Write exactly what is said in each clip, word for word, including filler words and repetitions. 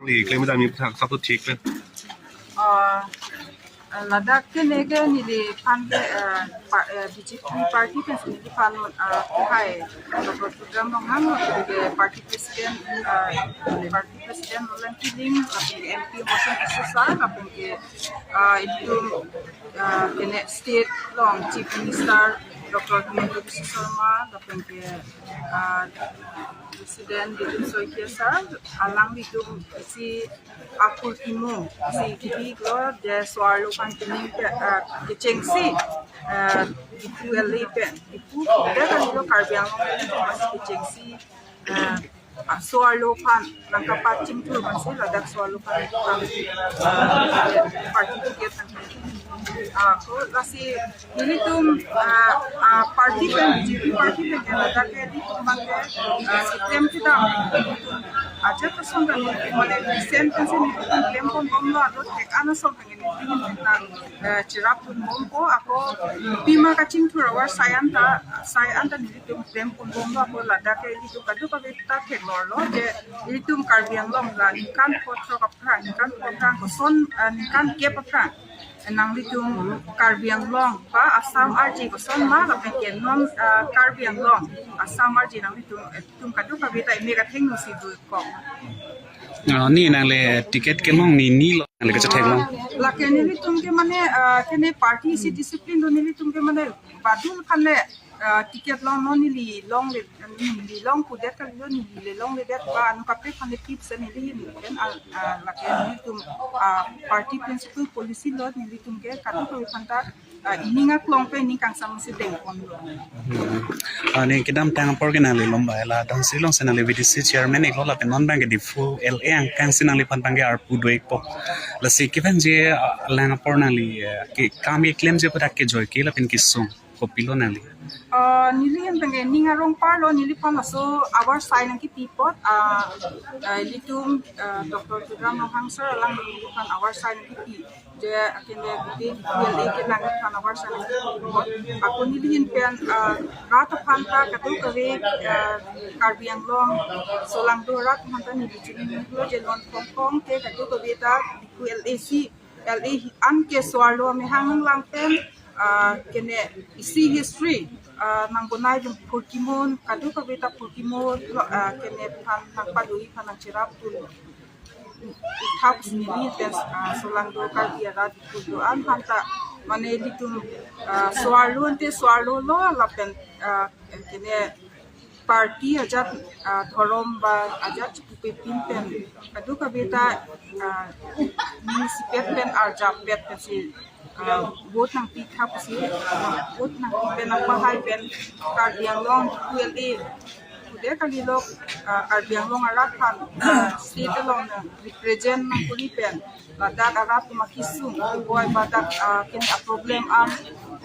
Neli klem dam neli thak sap to thik pen. Ah, ladak ke neke neliphan ke, ah, pa-, ah, B J P party ke neliphan, ah, kehai Doctor Tuliram Ronghang, lapen ke party president, ah, party president Roland Killing, lapen ke M P Moshan Tissosa, lapen ke, ah, itum, ah, kene state along Chief Minister Doctor Himanta Biswa Sarma, lapen ke, ah, President Bidun Saikia sir, alanglitum isi akur kimo, isi kibiklo, je so-arlo aphan pining ke, ah, kechengsi, ah, Diphu L A pen, Diphu, de kalilo Karbi Anglong pen, kechengsi, ah, ah, so-arlo aphan nangkapachingthur aphansi, ladak so-arlo aphan, ah, party ticket nang, ah, ko lasi nelitum, ah, ah, party pen, B J P party pen ke ladak ke nelitum abang ke, ah, keklem kedam. Ajat ason kan nelitum mane recent kan si nelitum klem ponbomlo, ado thek-an ason kan nelitum nang, ah, cherapdun bompo, ako pima kachingthur awar sai anta, sai anta nelitum klem ponbomlo, ako ladak ke nelitum kadokave ta theklonglo, je nelitum Karbi Anglong la ningkan pho throk aphrang, ningkan pho aphrang koson, ah, ningkan kep aphrang nanglitum Karbi Anglong ba Assam arje koson ma lapen ke non, ah, Karbi Anglong Assam arje nanglitum, eh, tum kadokave ta ime kathengno si dokok. Ah, ne nangli ticket kelong ne, nelo nangli kachetheklong? Lake nelitum ke mane, ah, kene party isi discipline do, nelitum ke mane badul aphan le, ah, ticket long, non neli longle, neli long pudet kalilo, neli le longledet ba anu kaprek aphan le tips neli hin pen, ah, ah, lake nelitum, ah, party principle policy lo, nelitum ke kadokave aphan ta, ah, ining aklong pen ining kangsam si dengponlo. Hmm. Ah, ne kedamtang apor ke nangli lomba la Dhansiri along si nangli V D C chairman iklo, lapen non abang ke Diphu L A angkang si nangliphan abang ke arpu do-ikpo. Lasi kephan je, ah, lang apor nangli, eh, ke kam keklemji aputhak kejoi ke lapen kesung kopilo nangli? Ah, neli abang ke ning arong parlo, neliphan laso awar sai nangkepi apot, ah, ah, ilitum, ah, Doctor Tuliram Ronghang sir alangli neliphan awar sai nangkepi. Je akene gudi Diphu L A ke nangliphan awar sai nangkepi apot, ako neli hin pen, ah, rat aphan ta kadokave, ah, Karbi Anglong solangdo rat aphan ta neli chinilo, je non Hong Kong ke kadokave ta Diphu L A si, L A hi an ke so-arlo amahang lang pen, ah, kene isi history, ah, nangbonai jung phurkimo, kadokave ta phurkimo lo, ah, kene aphan nangpalui aphan nangcherapdun thap si neli pen, ah, solangdo Karbi arat Diphu do-an aphan ta mane ilitum, ah, so-arlo ante so-arlo lo lapen, ah, kene party ajat, ah, dhorom ba ajat chikupepin pen kadokave ta, ah, municipal pen arjapet pensi, ah, vote nangpi thap si, ah, vote nangpi pen nangpahai pen Karbi Anglong Diphu L A pudet kalilo, ah, Karbi Anglong arat aphan, ah, state along nang represent nangkuri pen ladak arat atum akesung, boi badak, ah, kene aproblem an,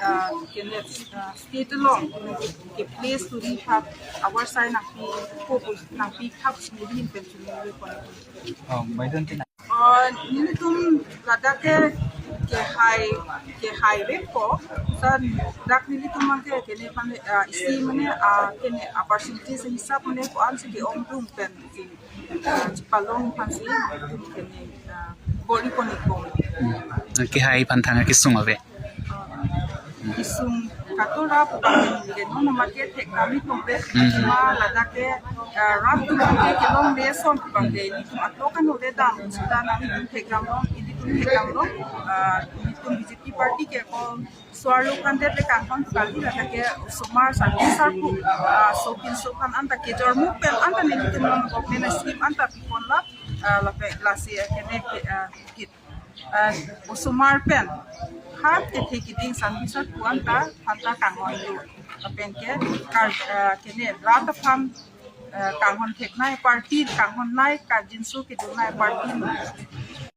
ah, kene, ah, state along ke place to reach out, awar sai nangpi, ko nangpi thap si neli hin pen chunwi pon. Oh, nelitum ladak ke, kehai, kehai vekpo. Sa dak nelitum abang ke kene aphan, ah, isi mane, ah, kene, ah, percentage hisap mane ko-an si ke-ongdung pen si, ah, chipalong aphansi nelitum kene, ah, bor-i pon-ikpo. Hmm. Kehai aphan thang kesung ave. Kesung katora pu abang ke non amat ke thek kami kongres, hmm, ma ladak ke, ah, rat atum ke kelongle ason pu abang ke nelitum aklok anole dam seta nelitum thekdamlong, nelitum thekdamlong, ah, nelitum B J P party ke ko so-arlo aphan det le kanghon pu kali, ladak ke osomar sar, sar pu, ah, sopinso aphan anta kejormu pen anta nelitum government scheme anta piponlo, ah, lapen lasi, ah, kene ke, ah, kit ah, osomar pen ha kethe kiding sar pu anta, anta kanghon do. Lapen ke kar, ah, kene rat aphan, ah, kanghon theknei party, kanghonnei, kangjinso kedungnei party,